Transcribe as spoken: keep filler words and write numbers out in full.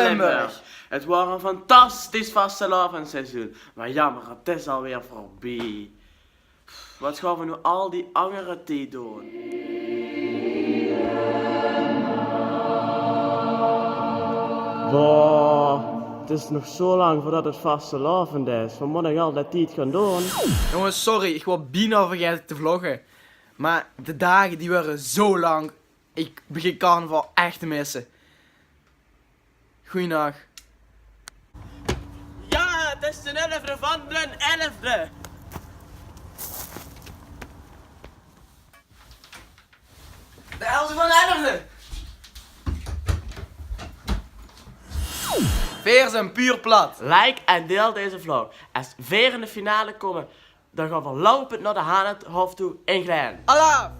Limburg. Het waor ein fantastisch vastelaovesseizoen, mer jaomer, het is alweer veurbie. Waat gaon v'r noe al dae angere tied doon? Boah, het is nog zo lang veurdet het vastelaovend is. Waat mót ich al dae tied gaon doon? Jónges, sorry, ich waor bienao vergaete te vlogge. Mer de daag die waere zo lang. Ich begin carnaval ech te misse. Goeienach. Jao, het is d'n elfde van d'n elfde. D'n elfde van d'n elfde. Veer zeen puur plat. Like en deil deze vlog. Es veer in de finale kómme, dan gaon v'r loupend nao de Hanenhof toe in Glaen. Alaaf!